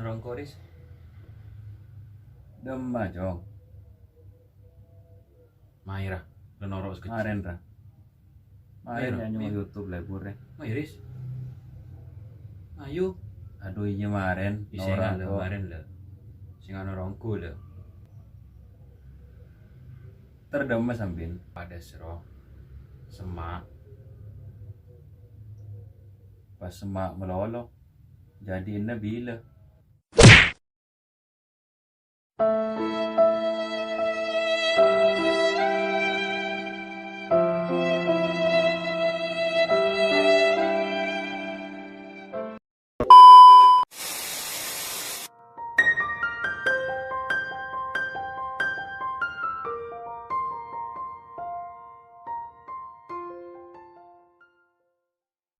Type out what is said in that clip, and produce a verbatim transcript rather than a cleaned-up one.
Rong koris. Dâmma, Cong. Maèra, la noro' sakejjhâ'. Marèn, Ra. Marèn Ayo, Ra, nyanyi ayo. YouTube la, Bur, è. Maèris. Ayo. Adu, iyâ, marèn. Iyâ, sènga' la, marèn la. Sènga' noro' ongghu la. Terdâmma sampèyan. Padâ sèro. Semma'. Pas semma' malolo. Jhâdhina bilâ.